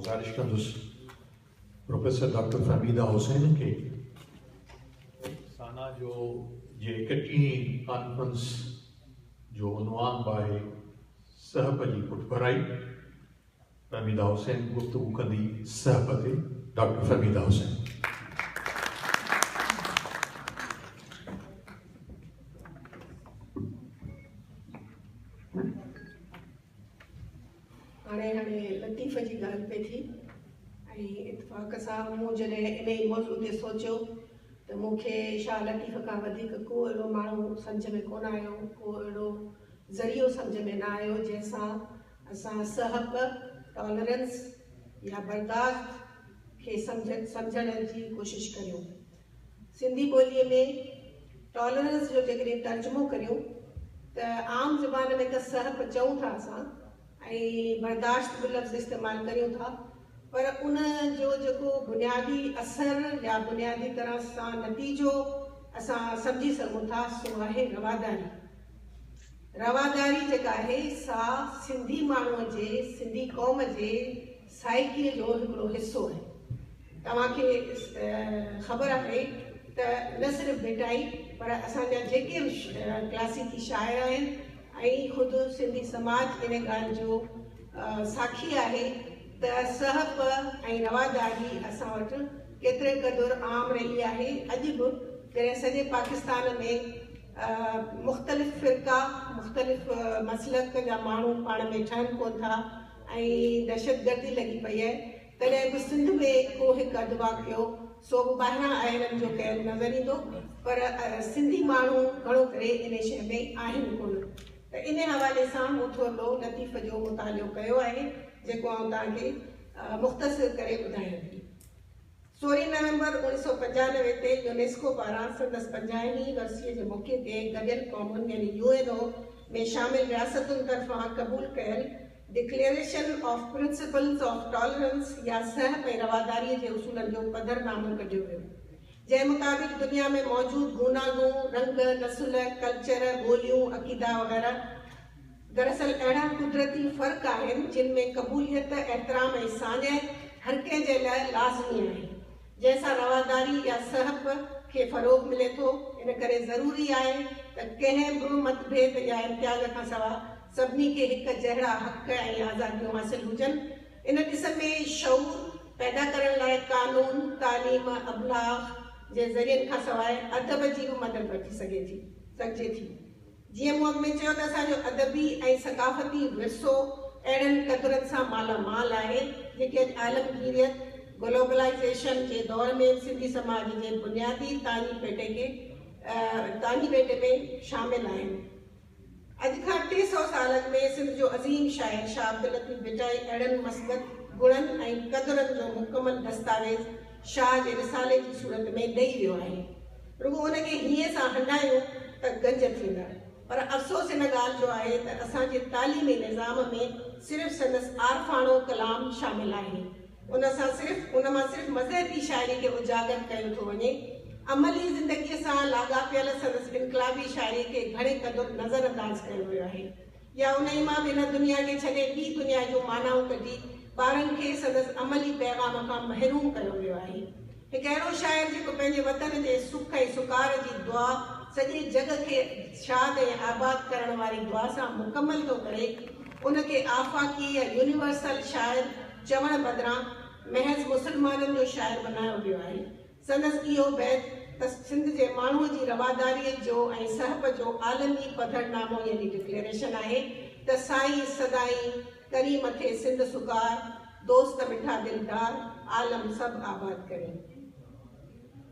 گذارش ڪندس professor doctor Fahmida Hussain کي سانا جو جي ايڪٽيهين ڪانفرنس جو عنوان به آهي سهپ جي پٺڀرائي. فهميده حسين گفتگو ڪندي سهپ تي. ڊاڪٽر فهميده حسين. هاڻي هاڻي لطيف جي ڳالهه پئي ٿي ۽ اتفاق سان مون جڏهن انهي موضوع تي سوچيو ته مون کي شاهه لطيف کان وڌيڪ ڪو اهڙو ماڻهو سمجهه ۾ ڪونه آيو، ڪو اهڙو ذريعو سمجهه ۾ نه آيو جنهن سان اسان سهپ، Tolerance، يا برداشت کي سمجهڻ جي ڪوشش ڪريون. سنڌي ٻوليء ۾ ٽالرنس جو جيڪڏهن ترجمو ڪريون ته عام زبان ۾ ته سهپ چئون ٿا اسان ۽ برداشت به لفظ استعمال ڪريون ٿا پر ان جو جيڪو بنيادي اثر يا بنيادي طرح سان نتيجو اسان سمجهي سگهون ٿا سو آهي رواداري. رواداري جيڪا آهي سا سنڌي ماڻهوء جي، سنڌي قوم جي سائيڪيء جو هڪڙو حصو آهي. توهان کي خبر آهي ته نه صرف ڀٽائي پر اسان جا جيڪي به ڪلاسيڪي شاعر آهن ۽ خود سنڌي سماج ان ڳالهه جو ساکي آهي ته سهپ ۽ رواداري اسان وٽ ڪيتري قدر عام رهي آهي. اڄ به جڏهن سڄي پاڪستان ۾ مختلف فرقا، مختلف مسلڪ جا ماڻهو پاڻ ۾ ٺهن ڪونه ٿا ۽ دهشتگردي لڳي پئي آهي، تڏهن به سنڌ ۾ ڪو هڪ اڌ واقعو سو به ٻاهران آيلن جو ڪيل نظر ايندو پر سنڌي ماڻهو گهڻو ڪري انهي شيء ۾ آهن ڪونه ته انهي حوالي سان مون ٿورڙو لطيف جو مطالعو ڪيو آهي جيڪو آئون توهان کي مختصر ڪري ٻڌايان ٿي. سورهين نومبر 1995 تي يونيسڪو پاران سندس پنجاهين ورسيء جي موقعي تي گڏيل قومن يعني يو اين او ۾ شامل رياستن طرفان قبول ڪيل declaration of principles of tolerance يا سهپ ۽ رواداريء جي اصولن جو پڌرنامو ڪڍيو ويو، جنهن مطابق دنيا ۾ موجود گوناگون رنگ، نسل، ڪلچر، ٻوليون، عقيدا وغيره دراصل اهڙا قدرتي فرق آهن، جن ۾ قبوليت، احترام ۽ ساڃهه هر ڪنهن جي لاء لازمي آهي، جنهن سان رواداري يا سهپ کي فروغ ملي ٿو. ان ڪري ضروري آهي ته ڪنهن به متڀيد يا امتياز کان سواء سڀني کي هڪ جهڙا حق ۽ آزاديون حاصل هجن. ان ڏس ۾ شعور پيدا ڪرڻ لاء قانون، تعليم، ابلاغ جي ذريعن کان سواء ادب جي به مدد وٺي سگهجي ٿي. جيئن مون اڳ ۾ چيو ته اسان جو ادبي ۽ ثقافتي ورثو اهڙن قدرن سان مالا مال آهي، جيڪي اڄ عالمگيريت، Globalization، جي دور ۾ به سنڌي سماج جي بنيادي تاڃي پيٽي کي تاڃي پيٽي ۾ شامل آهن. اڄ کان 300 سال اڳ ۾ سنڌ جو عظيم شاعر شاهه عبداللطيف ڀٽائي اهڙن مثبت گڻن ۽ قدرن جو مڪمل دستاويز شاهه جي رسالي جي صورت ۾ ڏئي ويو آهي. رڳو ان کي هينئين سان هنڊايون ته گنج ٿيندا. پر افسوس ان ڳالهه جو آهي ته اسان جي تعليمي نظام ۾ صرف سندس عارفاڻو ڪلام شامل آهي. ان سان صرف ان مان صرف مذهبي شاعري کي اجاگر ڪيو ٿو وڃي. عملي زندگيء سان لاڳاپيل سندس انقلابي شاعري کي گهڻي قدر نظر انداز ڪيو ويو آهي. يا انهيء مان به هن دنيا کي ڇڏي ٻي دنيا جون معنائون ڪڍي ٻارن کي سندس عملي پيغام کان محروم ڪيو ويو آهي. هڪ اهڙو شاعر جيڪو پنهنجي وطن جي سک ۽ سڪار جي دعا سڄي جڳ کي شاد ۽ آباد ڪرڻ واري دعا سان مڪمل ٿو ڪري، ان کي آفاقي يا يونيورسل شاعر چوڻ بدران محض مسلمانن جو شاعر بنايو ويو آهي. سندس اهو بيت ته سنڌ جي ماڻهوء جي رواداريء جو ۽ سهپ جو عالمي پڌرنامو يعني ڊڪليريشن آهي ته سائين سدائين ڪرين مٿي سنڌ سڪار، دوست مٺا دلدار، عالم سڀ آباد ڪرين.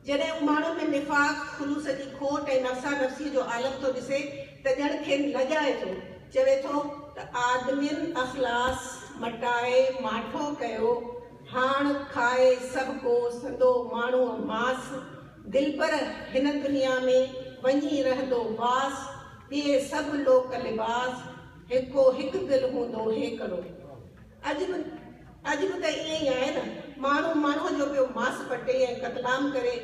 جڏهن هو ماڻهن ۾ نفاق، خلوص جي کوٽ ۽ نفسا نفسيء جو عالم ٿو ڏسي ته ڄڻ کين لڄائي ٿو. چوي ٿو ته آدمين اخلاص مٽائي ماٺو ڪيو، هاڻ کائي سڀ ڪو سندو ماڻهوء ماس، دلبر هن دنيا ۾ وڃي رهندو واس، ٻئي سڀ لوڪ لباس، هڪو هڪ دل هوندو هيڪڙو. اڄ به اڄ به ته ائين ئي آهي نه، ماڻهو ماڻهوء جو پيو ماس پٽي ۽ قتلام ڪري،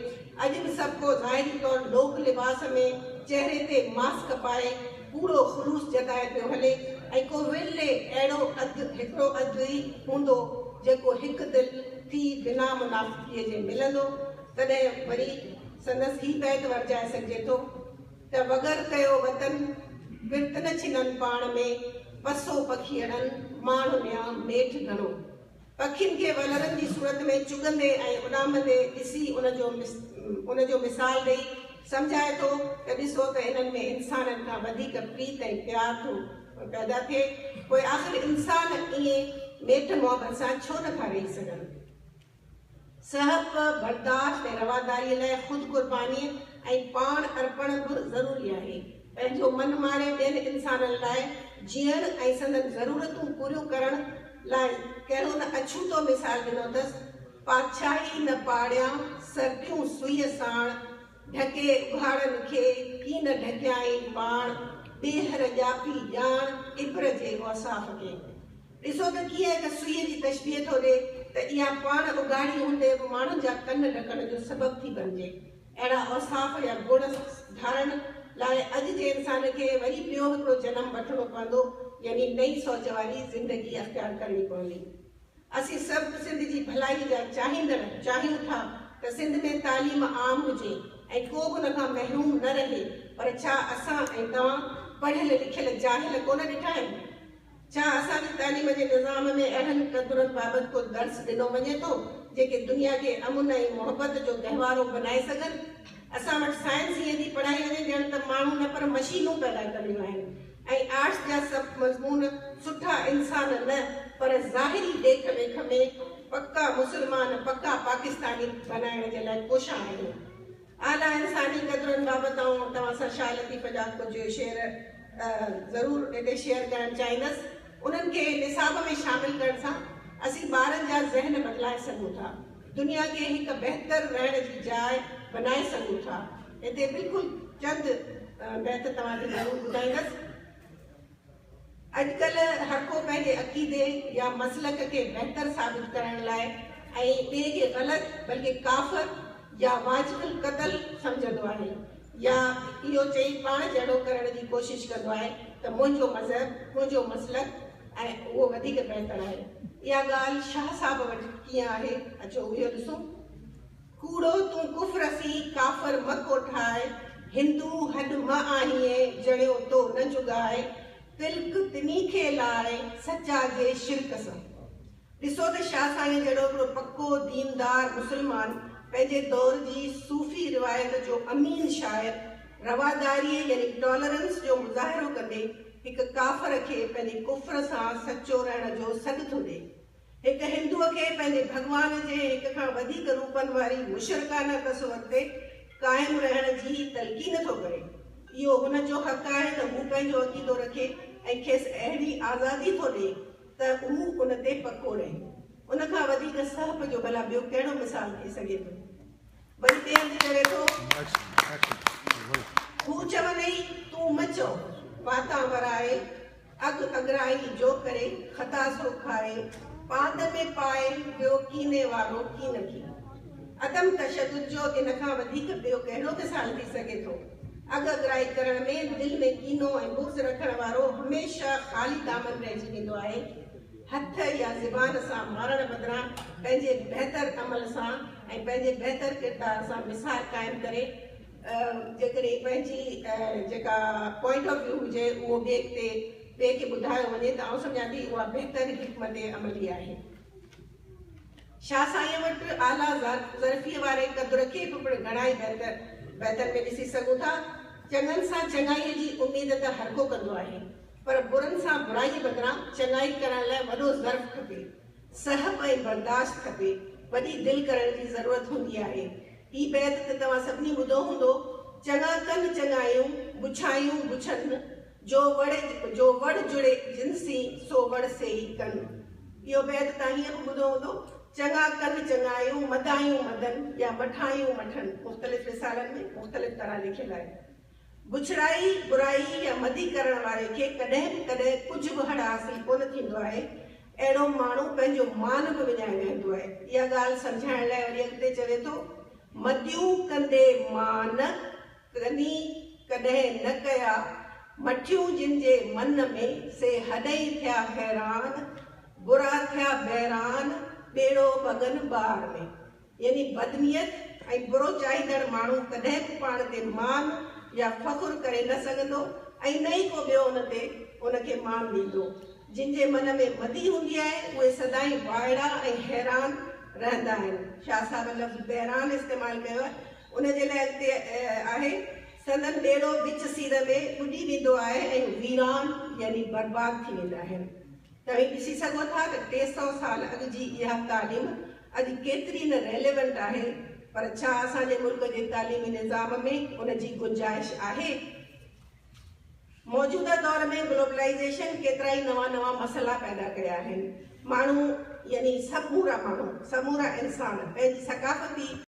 اڄ به سڀ ڪو ظاهري طور لوڪ لباس ۾ چهري تي ماسڪ پائي ڪوڙو خلوص جتائي پيو هلي ۽ ڪو ورلي اهڙو اڌ هڪڙو اڌ ئي هوندو. جيڪو هڪ دل ٿي بنا منافقيء جي ملندو. تڏهن وري سندس هي بيت ورجائي سگهجي ٿو ته وڳر ڪيو وطن، ورت نه ڇنن پاڻ ۾، پسو پکيئڙن، ماڻهن ميٺ گهڻو. پکين کي ولرن جي صورت ۾ چڳندي ۽ اڏامندي ڏسي ان جو ان جو مثال ڏئي سمجهائي ٿو ته ڏسو ته انهن ۾ انسانن کان وڌيڪ پريت ۽ پيار ٿو پيدا ٿئي، پوء آخر انسان ائين ميٺ محبت سان ڇو نه ٿا رهي سگهن؟ سهپ، برداشت ۽ رواداريء لاء خود قربانيء ۽ پاڻ ارپڻ به ضروري آهي. پنهنجو من ماري ٻين انسانن لاء جيئڻ ۽ سندن ضرورتون پوريون ڪرڻ لاء ڪهڙو نه اڇوتو مثال ڏنو اٿس، پادشاهي نه پاڙيان، سرتيون سوئيء ساڻ، ڍڪي اگهاڙن کي، ڪين ڍڪيائين پاڻ، ٻيهر ڄاپي ڄاڻ، عبر جي اوصاف کي. ڏسو ته ڪيئن هڪ سوئيء جي تشبيهه ٿو ڏئي ته اها پاڻ اگهاڙي هوندي به ماڻهن جا ڪن ڍڪڻ جو سبب ٿي بڻجي. اهڙا اوصاف يا گڻ ڌارڻ لاء اڄ جي انسان کي وري ٻيو هڪڙو جنم وٺڻو پوندو يعني نئين سوچ واري زندگي اختيار ڪرڻي پوندي. اسين سڀ سنڌ جي ڀلائي جا چاهيندڙ چاهيون ٿا ته سنڌ ۾ تعليم عام هجي ۽ ڪو به ان کان محروم نه رهي پر ڇا اسان ۽ توهان پڙهيل لکيل جاهل ڪونه ڏٺا آهن؟ ڇا اسان جي تعليم جي نظام ۾ اهڙن قدرن بابت ڪو درس ڏنو وڃي ٿو، جيڪي دنيا کي امن ۽ محبت جو گهوارو بنائي سگهن؟ اسان وٽ سائنس ائين ٿي پڙهائي وڃي ڄڻ ته ماڻهو نه پر مشينون پيدا ڪرڻيون آهن ۽ آرٽس جا سڀ مضمون سٺا انسان نه پر ظاهري ڏيک ويک ۾ پڪا مسلمان، پڪا پاڪستاني بنائڻ جي لاء ڪوشان آهيون. اعليٰ انساني قدرن بابت آئون توهان سان شاهه لطيف جا ڪجهه شعر ضرور هتي شيئر ڪرڻ چاهيندس. انهن کي نصاب ۾ شامل ڪرڻ سان اسين ٻارن جا ذهن بدلائي سگهون ٿا. دنيا کي هڪ بهتر رهڻ جي جاء بنائي سگهون ٿا. هتي بلڪل چند بيت توهان کي ضرور ٻڌائيندس. اڄڪلهه هر ڪو پنهنجي عقيدي يا مسلڪ کي بهتر ثابت ڪرڻ لاء ۽ ٻئي کي غلط بلڪه ڪافر يا واجب القتل سمجهندو آهي يا اهو چئي پاڻ جهڙو ڪرڻ جي ڪوشش ڪندو آهي ته منهنجو مذهب، منهنجو مسلڪ ۽ اهو وڌيڪ بهتر آهي. اها ڳالهه شاهه صاحب وٽ ڪيئن آهي اچو اهو ڏسون. ڪوڙو تون ڪفر سين ڪافر م ڪوٺاء، هندو هڏ م آهيين جڙيو تو نه جڳاء، تلڪ تني کي لاء سچا جي شرڪ سان. ڏسو ته شاهه سائين جهڙو هڪڙو پڪو ديندار مسلمان پنهنجي دور جي صوفي روايت جو امين شاعر رواداريء يعني Tolerance جو مظاهرو ڪندي هڪ ڪافر کي پنهنجي ڪفر سان سچو رهڻ جو سڏ ٿو ڏئي. هڪ هندوء کي پنهنجي ڀڳوان جي هڪ کان وڌيڪ روپن واري مشرڪانه تصور تي قائم رهڻ جي تلقين ٿو ڪري. اهو هن جو حق آهي ته هو پنهنجو عقيدو رکي ۽ کيس اهڙي آزادي ٿو ڏئي ته هو ان تي پڪو رهي. ان کان وڌيڪ سهپ جو ڀلا ٻيو ڪهڙو مثال ٿي سگهي ٿو؟ وري ٻئي هنڌ چوي ٿو، هو چونئي تون م چئو، واتان ورائي، اڳ اڳرائي جو ڪري، خطا سو کائي، پاند ۾ پائي، ٻيو ڪيني وارو ڪين ڪي. عدم تشدد جو ان کان وڌيڪ ٻيو ڪهڙو مثال ٿي سگهي ٿو؟ اڳ اڳرائي ڪرڻ ۾ دل ۾ ڪينو ۽ بغض رکڻ وارو هميشه خالي دامن رهجي ويندو آهي. هٿ يا زبان سان مارڻ بدران پنهنجي بهتر عمل سان ۽ پنهنجي بهتر ڪردار سان مثال قائم ڪري جيڪڏهن پنهنجي جيڪا پوائنٽ آف ويو هجي اهو ٻئي تي ٻئي کي ٻڌايو وڃي ته آئون سمجهان ٿي اها بهتر حڪمت عملي آهي. شاهه سائينء وٽ اعليٰ ظرفيء واري قدر کي به پڻ گهڻائي بيتن ۾ ڏسي سگهون ٿا. چڱن سان چڱائيء جي اميد ته هرڪو ڪندو آهي، پر برن سان برائيء بدران چڱائي ڪرڻ لاء وڏو ظرف کپي. سهپ ۽ برداشت کپي، وڏي دل ڪرڻ جي ضرورت هوندي آهي. هي بيت ته توهان سڀني ٻڌو هوندو، چڱا ڪن چڱايون، بڇايون بڇن، جو وڙ جو وڙ جڙي جن سين، سو وڙ سي ئي ڪن. اهو بيت توهان هيئن به ٻڌو هوندو، چڱا ڪن چڱايون، مدايون مدن يا مٺايون مٺن، مختلف رسالن ۾ مختلف طرح لکيل آهي. بڇڙائي، برائي يا مدي ڪرڻ واري کي ڪڏهن به ڪڏهن ڪجهه به هڙ حاصل ڪونه ٿيندو آهي. اهڙو ماڻهو پنهنجو مان به وڃائي ويهندو آهي. اها ڳالهه سمجهائڻ لاء وري اڳتي چوي ٿو، مديون ڪندي مان، ڪني ڪڏهن نه ڪيا، مٺيون جن جي من ۾، سي هڏئي ٿيا حيران، برا ٿيا بيران. ٻيڙو ڀڳن ٻار ۾. يعني بدنيت ۽ برو چاهيندڙ ماڻهو ڪڏهن به پاڻ تي مان يا فخر ڪري نه سگهندو ۽ نه ئي ڪو ٻيو ان تي ان کي مان ڏيندو. جن جي من ۾ بدي هوندي آهي، اهي سدائين وائڙا ۽ حيران رهندا آهن. شاهه صاحب لفظ بحران استعمال ڪيو آهي، ان جي لاء اڳتي آهي، سندن ٻيڙو وچ سير ۾ ٻڏي ويندو آهي ۽ ويران يعني برباد ٿي ويندا آهن. توهين ڏسي سگهو ٿا ته 300 سال اڳ جي اها تعليم اڄ ڪيتري نه ريليونٽ آهي، پر ڇا اسان جي ملڪ جي تعليمي نظام ۾ ان جي گنجائش آهي؟ موجوده دور ۾ گلوبلائيزيشن ڪيترائي نوان نوان مسئلا پيدا ڪيا آهن. ماڻهو يعني سمورا ماڻهو، سمورا انسان پنهنجي ثقافتي.